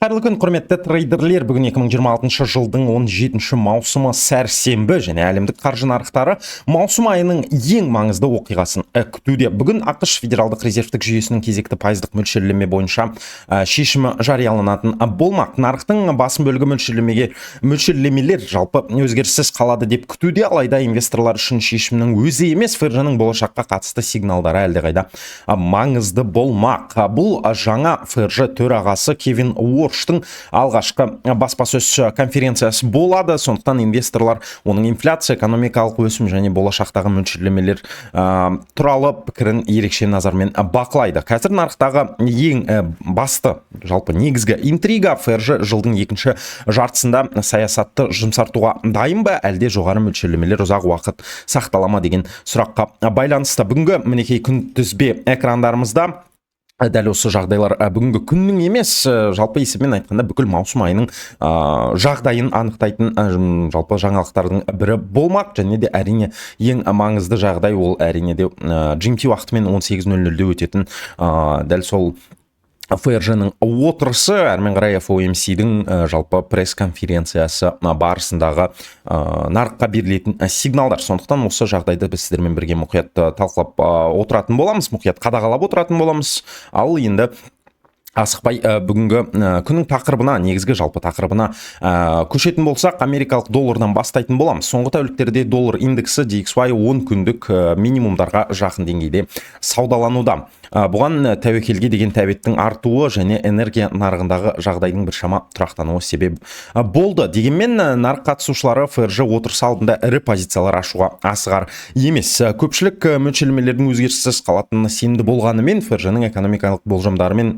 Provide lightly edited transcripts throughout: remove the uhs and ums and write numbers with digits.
Қайырлы күн, құрметті трейдерлер! Бүгін 2026 жылдың 17 маусымы, сәрсенбі, және әлемдік қаржы нарықтары маусым айының ең маңызды оқиғасын күтуде. Бүгін АҚШ Федералдық резервтік жүйесінің кезекті пайыздық мөлшерлеме бойынша шешімі жарияланатын болмақ. Нарықтың басым бөлігі мөлшерлемелер жалпы өзгеріссіз қалады деп күтуде, алайда инвесторлар үшін шешімнің өзі емес, ФРЖ-ның болашаққа қатысты сигналдары әлдеқайда маңызды болмақ. Бұл жаңа ФРЖ төрағасы Кевин Уорштың алғашқы баспасөз конференциясы болады. Сондықтан инвесторлар оның инфляция, экономикалық өсім және болашақтағы мөлшерлемелер туралы пікірін ерекше назармен бақылайды. Қазір нарықтағы ең басты, жалпы негізгі интрига: ФРЖ жылдың екінші жартысында саясатты жұмсартуға дайын ба, әлде жоғары мөлшерлемелер ұзақ уақыт сақтала ма деген сұраққа байланысты. Бүгінгі, мінекей, күнтізбе экрандарымызда дәл осы жағдайлар, бүгінгі күннің емес, жалпы есебімен айтқанда, бүкіл маусым айының жағдайын анықтайтын жалпы жаңалықтардың бірі болмақ. Және де, әрине, ең маңызды жағдай ол, әрине де, GMT уақытымен 18:00-де өтетін дәл сол ФРЖ-ның отырысы, әрмен қарай FOMC-дің жалпы пресс-конференциясы барысындағы нарыққа берілетін сигналдар. Сондықтан осы жағдайды біз сіздермен бірге мұқият талқылап отыратын боламыз, мұқият қадағалап отыратын боламыз. Ал енді асықпай бүгінгі күннің тақырыбына, негізгі жалпы тақырыбына көшетін болсақ, америкалық доллардан бастайтын боламыз. Соңғы тәуліктерде доллар индексі DXY 10 күндік минимумдарға жақын деңгейде саудалануда. Бұған тәуекелге деген тәбеттің артуы және энергия нарығындағы жағдайдың біршама тұрақтануы себеп болды. Дегенмен нарық қатысушылары ФРЖ отырысы алдында ірі позициялар ашуға асығар емес. Көпшілік мөлшерлемелердің өзгеріссіз қалатынына сенімді болғанымен, ФРЖ-ның экономикалық болжамдары мен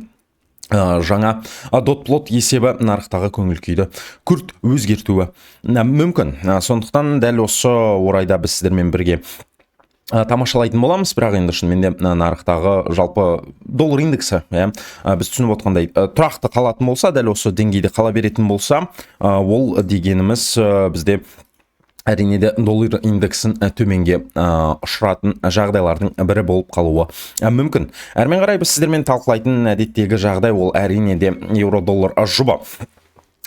жаңа dot plot есебі нарықтағы көңіл күйді күрт өзгертуі мүмкін. Сондықтан дәл осы орайда біз сіздермен бірге тамашалайтын боламыз. Бірақ енді шынымен де нарықтағы жалпы доллар индексі, иә, біз түсініп отқандай, тұрақты қалатын болса, дәл осы деңгейде қала беретін болса, ол дегеніміз бізде, әрине де, доллар индексін төменге ұшыратын жағдайлардың бірі болып қалуы мүмкін. Әрмен қарай біз сіздермен талқылайтын әдеттегі жағдай ол, әрине де, еуро доллар жұбы.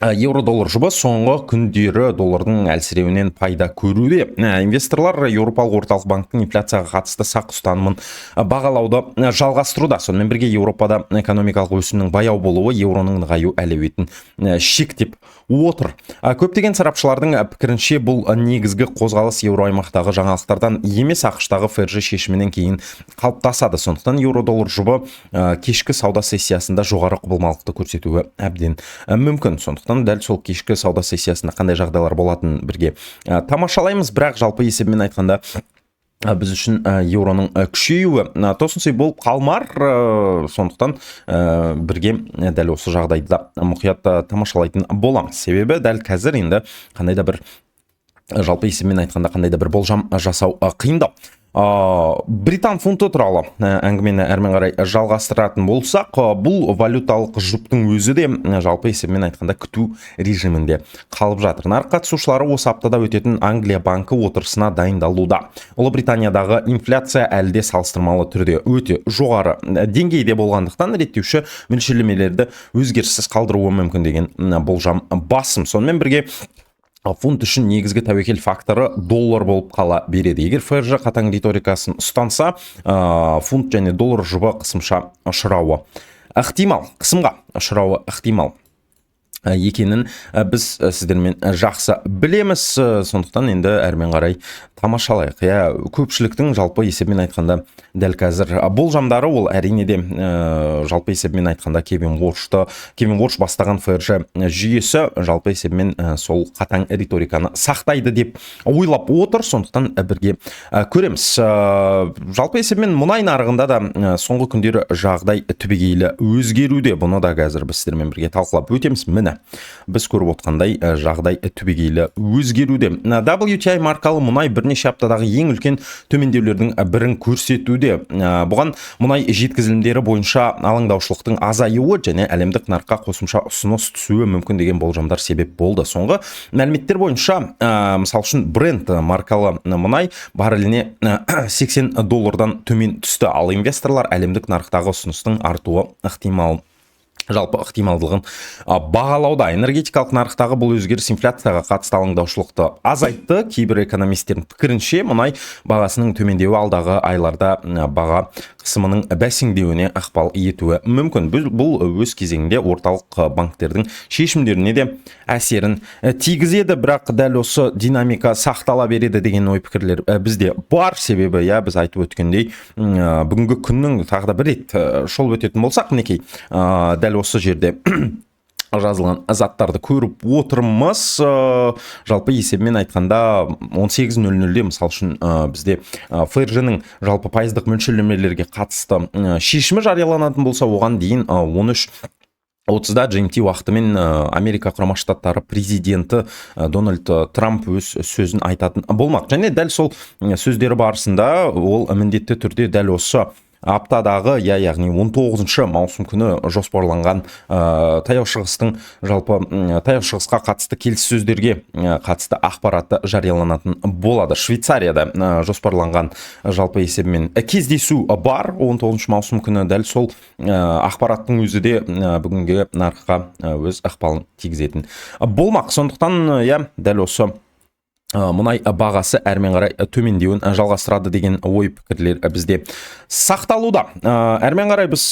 Еуро доллар жұбы соңғы күндері доллардың әлсіреуінен пайда көруде. Инвесторлар Еуропалық орталық банктің инфляцияға қатысты сақ ұстанымын бағалауды жалғастыруда. Сонымен бірге Еуропада экономикалық өсімнің баяу болуы еуроның нығаю әлеуетін шектеп отыр. Көптеген сарапшылардың пікірінше, бұл негізгі қозғалыс еуроаймақтағы жаңалықтардан емес, АҚШ-тағы ФРЖ шешімінен кейін қалыптасады. Сондықтан еуро доллар жұбы кешкі сауда сессиясында жоғары құбылмалықты көрсетуі әбден мүмкін. Сондықтан дәл сол кешкі сауда сессиясында қандай жағдайлар болатынын бірге тамашалаймыз. Бірақ жалпы есебімен айтқанда, біз үшін еуроның күшеюі тосын сый болып қалмар. Сондықтан бірге дәл осы жағдайды да мұқият тамашалайтын боламыз. Себебі дәл қазір енді қандай да бір, жалпы есебімен айтқанда, қандай да бір болжам жасау қиындау. Британ фунты туралы әңгімені әрмен қарай жалғастыратын болсақ, бұл валюталық жұптың өзі де жалпы есебімен айтқанда күту режимінде қалып жатыр. Нарық қатысушылары осы аптада өтетін Англия банкі отырысына дайындалуда. Ұлыбританиядағы инфляция әлі де салыстырмалы түрде өте жоғары деңгейде болғандықтан, реттеуші мөлшерлемелерді өзгеріссіз қалдыруы мүмкін деген болжам басым. Сонымен бірге фунт үшін негізгі тәуекел факторы доллар болып қала береді. Егер ФРЖ қатаң риторикасын ұстанса, фунт және доллар жұбы қысымша ұшырауы ықтимал, қысымға ұшырауы ықтимал екенін біз сіздермен жақсы білеміз. Сондықтан енді әрмен қарай тамашалайық, иә. Көпшіліктің жалпы есебімен айтқанда дәл қазір болжамдары ол, әрине де, жалпы есебімен айтқанда Кевин Уорш бастаған ФРЖ жүйесі жалпы есебімен сол қатаң риториканы сақтайды деп ойлап отыр. Сондықтан бірге көреміз. Жалпы есебімен мұнай нарығында да соңғы күндері жағдай түбегейлі өзгеруде. Бұны да қазір біз сіздермен бірге талқылап өтеміз. Міне, біз көріп отқандай, жағдай түбегейлі өзгеруде. WTI маркалы мұнай бірнеше аптадағы ең үлкен төмендеулердің бірін көрсетуде. Бұған мұнай жеткізілімдері бойынша алаңдаушылықтың азаюы және әлемдік нарыққа қосымша ұсыныс түсуі мүмкін деген болжамдар себеп болды. Соңғы мәліметтер бойынша, мысал үшін, Brent маркалы мұнай барреліне 80 доллардан төмен түсті, ал инвесторлар әлемдік нарықтағы ұсыныстың артуы ықтимал Жалпы ықтималдылығын бағалауда. Энергетикалық нарықтағы бұл өзгеріс инфляцияға қатысты алаңдаушылықты азайтты. Кейбір экономистердің пікірінше, мұнай бағасының төмендеуі алдағы айларда баға қысымының бәсеңдеуіне ықпал етуі мүмкін. Бұл өз кезегінде орталық банктердің шешімдеріне де әсерін тигізеді. Бірақ дәл осы динамика сақтала береді деген ой пікірлер бізде бар. Себебі, иә, біз айтып өткендей, бүгінгі күннің тағы да бір рет шолып өтетін болсақ, мінекей, дәл осы жерде жазылған заттарды көріп отырмыз. Жалпы есебімен айтқанда, 18.00-де, мысал үшін, бізде ФРЖ-ның жалпы пайыздық мөлшерлемелерге қатысты шешімі жарияланатын болса, оған дейін 13:30-да GMT уақытымен Америка Құрама Штаттары президенті Дональд Трамп өз сөзін айтатын болмақ. Және дәл сол сөздері барысында ол міндетті түрде дәл осы аптадағы, иә, яғни 19 маусым күні жоспарланған Таяу Шығыстың жалпы Таяу Шығысқа қатысты келіссөздерге қатысты ақпаратты жарияланатын болады. Швейцарияда жоспарланған жалпы есебімен кездесу бар 19 маусым күні. Дәл сол ақпараттың өзі де бүгінгі нарыққа өз ықпалын тигізетін болмақ. Сондықтан, иә, дәл осы мұнай бағасы әрмен қарай төмендеуін жалғастырады деген ой пікірлер бізде сақталуда. Әрмен қарай біз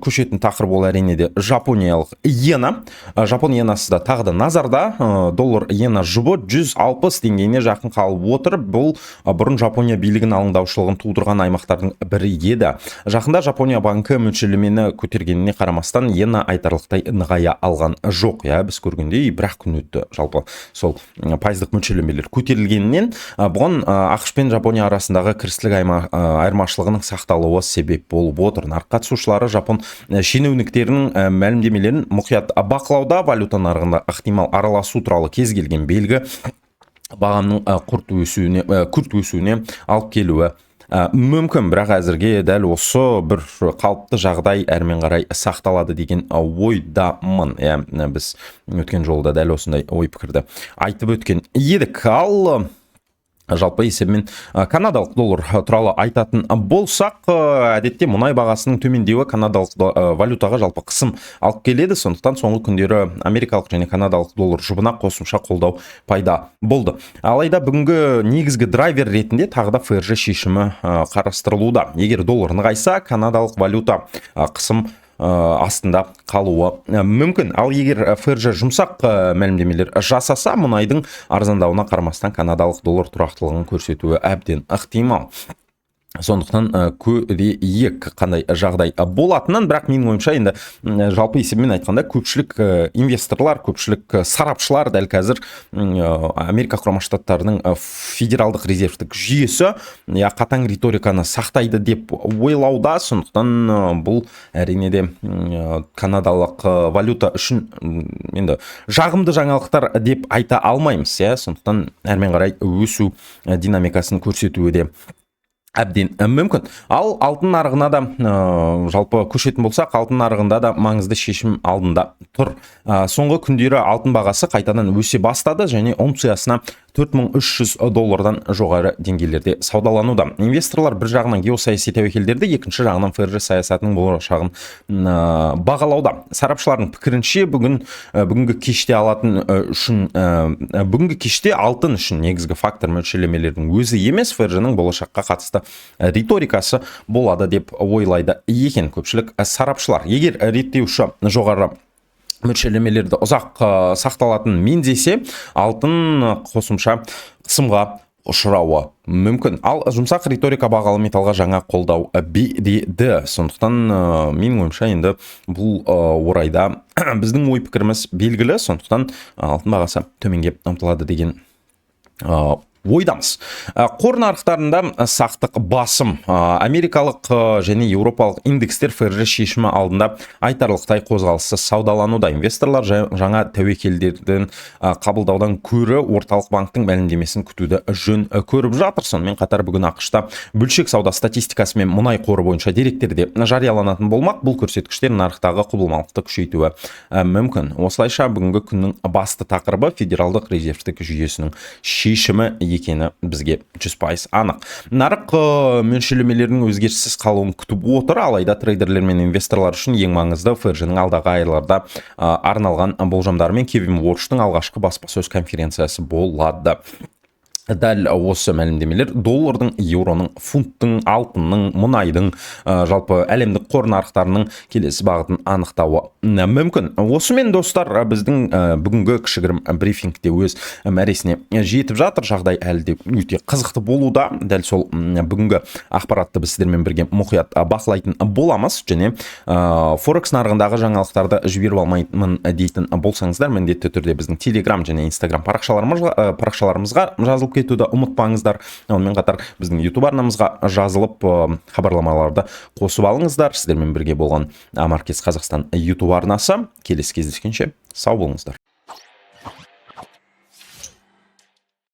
көшетін тақырып ол, әрине де, жапониялық иена. Жапон иенасы да тағы да назарда. Доллар иена жұбы 160 деңгейіне жақын қалып отыр. Бұл бұрын Жапония билігінің алаңдаушылығын тудырған аймақтардың бірі еді. Жақында Жапония банкі мөлшерлемені көтергеніне қарамастан, иена айтарлықтай нығая алған жоқ. Иә, біз көргендей, бір ақ күн өтті жалпы сол пайыздық мөлшерлемелер көтерілгенінен. Бұған АҚШ пен Жапония арасындағы кірістілік айырмашылығының сақталуы себеп болып отыр. Нарық қатысушылары жапон шенеуніктерінің мәлімдемелерін мұқият бақылауда. Валюта нарығында ықтимал араласу туралы кез келген белгі бағамның күрт өсуіне алып келуі мүмкін. Бірақ әзірге дәл осы бір қалыпты жағдай әрмен қарай сақталады деген ойдамын. Иә, біз өткен жолы да дәл осындай ой пікірді айтып өткен едік. Ал жалпы есебімен канадалық доллар туралы айтатын болсақ, әдетте мұнай бағасының төмендеуі канадалық валютаға жалпы қысым алып келеді. Сондықтан соңғы күндері америкалық және канадалық доллар жұбына қосымша қолдау пайда болды. Алайда бүгінгі негізгі драйвер ретінде тағы да ФРЖ шешімі қарастырылуда. Егер доллар нығайса, канадалық валюта қысым астында қалуы мүмкін. Ал егер ФРЖ жұмсақ мәлімдемелер жасаса, мұнайдың арзандауына қарамастан канадалық доллар тұрақтылығын көрсетуі әбден ықтимал. Сондықтан көрейік қандай жағдай болатынын. Бірақ менің ойымша, енді жалпы есебімен айтқанда, көпшілік инвесторлар, көпшілік сарапшылар дәл қазір Америка Құрама Штаттарының федералдық резервтік жүйесі, иә, қатаң риториканы сақтайды деп ойлауда. Сондықтан бұл, әрине де, канадалық валюта үшін енді жағымды жаңалықтар деп айта алмаймыз, иә. Сондықтан әрмен қарай өсу динамикасын көрсетуі де әбден мүмкін. Ал алтын нарығына да жалпы көшетін болсақ, алтын нарығында да маңызды шешім алдында тұр. Соңғы күндері алтын бағасы қайтадан өсе бастады және унциясына 4300 доллардан жоғары деңгейлерде саудалануда. Инвесторлар бір жағынан геосаяси тәуекелдерді, екінші жағынан ФРЖ саясатының болашағын бағалауда. Сарапшылардың пікірінше, бүгінгі кеште алатын үшін бүгінгі кеште алтын үшін негізгі фактор мөлшерлемелердің өзі емес, ФРЖ-ның болашаққа қатысты риторикасы болады деп ойлайды екен көпшілік сарапшылар. Егер реттеуші жоғары мөлшерлемелерді ұзақ сақталатынын меңзесе, алтын қосымша қысымға ұшырауы мүмкін. Ал жұмсақ риторика бағалы металлға жаңа қолдау береді. Сондықтан менің ойымша, енді бұл орайда біздің ой пікіріміз белгілі. Сондықтан алтын бағасы төменге ұмтылады деген ойдамыз. Қор нарықтарында сақтық басым. Америкалық және еуропалық индекстер ФРЖ шешімі алдында айтарлықтай қозғалыссыз саудалануда. Инвесторлар жаңа тәуекелдерден қабылдаудан көрі орталық банктің мәлімдемесін күтуді жөн көріп жатыр. Сонымен қатар бүгін АҚШ-та бөлшек сауда статистикасы мен мұнай қоры бойынша деректер де жарияланатын болмақ. Бұл көрсеткіштер нарықтағы құбылмалықты күшейтуі мүмкін. Осылайша, бүгінгі күннің басты тақырыбы федералдық резервтік жүйесінің шешімі. екені бізге 100% анық. Нарық мөлшерлемелерінің өзгеріссіз қалуын күтіп отыр. Алайда трейдерлер мен инвесторлар үшін ең маңызды ФРЖ-ның алдағы айларда арналған болжамдары мен Кевин Уорштың алғашқы баспасөз конференциясы болады. Дәл осы мәлімдемелер доллардың, еуроның, фунттың, алтынның, мұнайдың, жалпы әлемдік қор нарықтарының келесі бағытын анықтауы мүмкін. Осымен, достар, біздің бүгінгі кішігірім брифингте өз мәресіне жетіп жатыр. Жағдай әлі де өте қызықты болуда. Дәл сол бүгінгі ақпаратты біз сіздермен бірге мұқият бақылайтын боламыз және форекс нарығындағы жаңалықтарды жіберіп алмаймын дейтін болсаңыздар, міндетті түрде біздің Телеграм және Инстаграм парақшаларымызға жазылып кетуді ұмытпаңыздар. Онымен қатар біздің Ютуб арнамызға жазылып, хабарламаларды қосып алыңыздар. Сіздермен бірге болған Амаркес Қазақстан Ютуб арнасы. Келесі кездескенше сау болыңыздар.